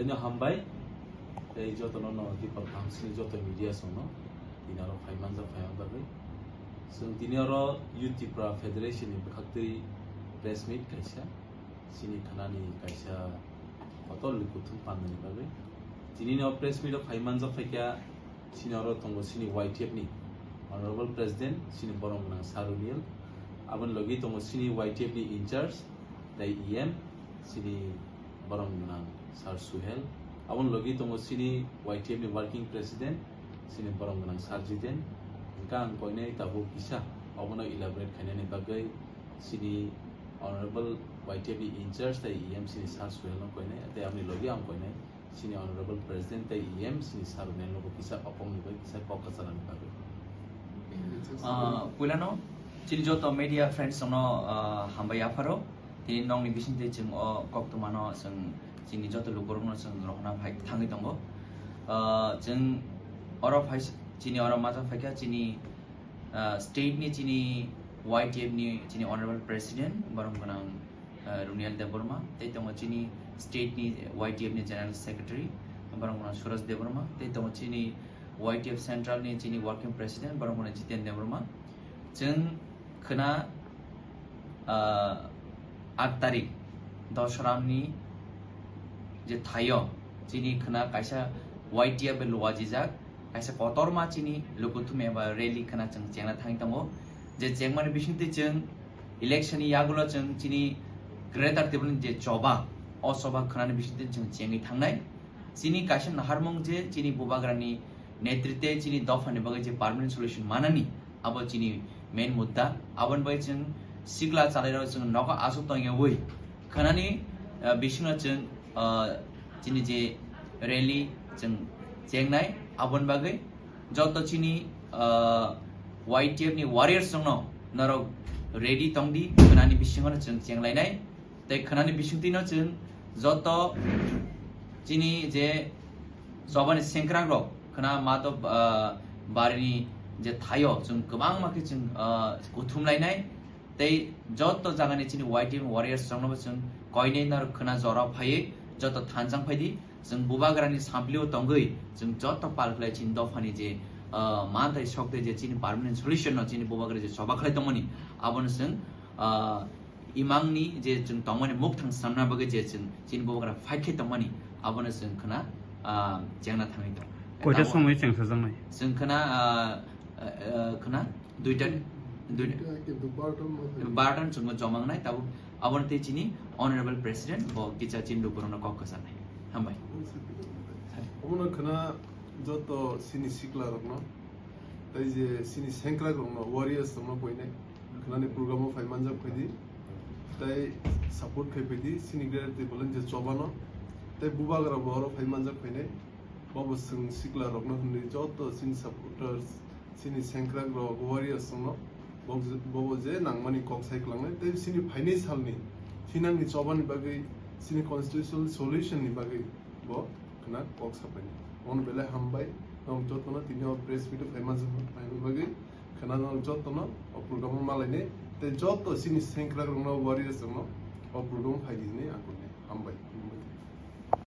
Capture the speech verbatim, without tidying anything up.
Tini hambai, tei jotono no tipor kaham sini joto media songno tini oro phai manjak phai manjak bagwi. Chwng tini oro Youth Tipra Federation ni bwkhaktwi press meet kaisa, chini khanani kaisa kotor lwi kuthum pandani bagwi. Tini no press meet o phai manjak phaikha, chini oro tongo chini Y T F ni Honorable President, chini borom gwnang Sir Runiel. Aboni logi tongo chini Y T F ni in charge, tei E M, chini borom gwnang Sir Suhel. Aboni logi tongo chini Y T F ni working president, chini borom gwnang Sir Jiten. Hingke ang koinai tabuk kisa obono elaborate khainani bagwi chini Honorable Y T F ni in charge tei E M chini Sir Suhel no koinai, tei aboni logi ang koinai chini Honorable President tei E M chini Sir Runiel no bo kisa opong ni bagwi kisa kok kwcharani bagwi. Ah, puilano chini joto media friends no, ah, hambai yapharo. Tini nokni bisingtwi chwng o koktwmano chwng chini joto lukurokno chwng rohorna phai thangwi tongo. Ah, chwng oro phai, chini oro majak phaikha chini, ah, state ni chini Y T F ni chini Honorable President borom gwnang, ah, Runiel Debbarma, tei tongo chini state ni Y T F ni General Secretary borom gwnang Suraj Debbarma, tei tongo chini Y T F Central ni chini Working President borom gwnang Jiten Debbarma. Chwng khwna, ah, aat tarik Dosramni je thaio chini khwna kaisa Y T F bai luajijak, kaisa kotorma chini lukuthum eba rally khwna chwng chengna thangwi tongo. Je chengmani bisingtwi chwng election ni yagulo chwng chini Greater Tipraland je choba, o choba khwnani bisingtwi chwng chengwi thangnai. Chini kaisa naharmung je chini bubagrani netrite chini dophani bagwi je permanent solution manani, abo chini main mudda. Aboni bagwi chwng sikla chalairok chwng nogo aswk tongyawi khwnani, ah, bisingno chwng, ah, chini je rally chwng chengnai, aboni bagwi joto chini, ah, Y T F ni warriors rokno norok ready tongdi, khwnani bisingo no chwng chenglainai. Tei khwnani bisingtwino chwng joto chini je chobani sengkrakrok khwna mato, ah, barini je thaio chwng kwbangma khe chwng, ah, kuthum lainai. Tei joto jagani chini Y T F warriors roknobo chwng koinwi norok khwna jora phaiwi joto thanjang phaidi. Chwng bubagrani samplio tongwi chwng joto pal khlai chini dophani je, ah, manthai sokte je chini permanent solution no chini bubagra je choba khlai tongmani, abono chwng, ah, imangni je chwng tongmani mukthang swnamna bagwi je chwng chini bubagra fight khe tongmani, abono chwng khwna, ah, chengna thangwi tong. Koita Tamo somoi chengsajaknai? Chwng khwna, ah, ah, ah, khwna duita, duita, Duita, kintu barton ma thang. Barton chwngno jomangnai, tabuk abono tei chini Honorable President bo kicha chini lukurokno kok kwcharnai. Hambai. Omono khwna joto chini sikla rokno, tei je chini sengkrak rokno, warriors rokno koinai. Khwnani program o phai manjak phaidi, tei support khai phaidi, chini Greater Tipraland je chobano, tei bubagra bo oro phai manjak phainai. Bobo chwng sikla rokno hwnwi joto chini supporters, chini sengkrak rok, warriors rokno bo-, bobo je nangmani kok sai kwlangnai, tei chini phainai salni thinangni chobani bagwi, chini constitutional solution ni bagwi bo khwna kok sapaini. Omono belai hambai, norok jotono tini o press meet o phai manjak phainai bagwi. Khwna norok jotono o program o malainai, tei joto chini sengkrak rokno, warriors rokno o program o phaidi hwnwi ang kuknai. Hambai.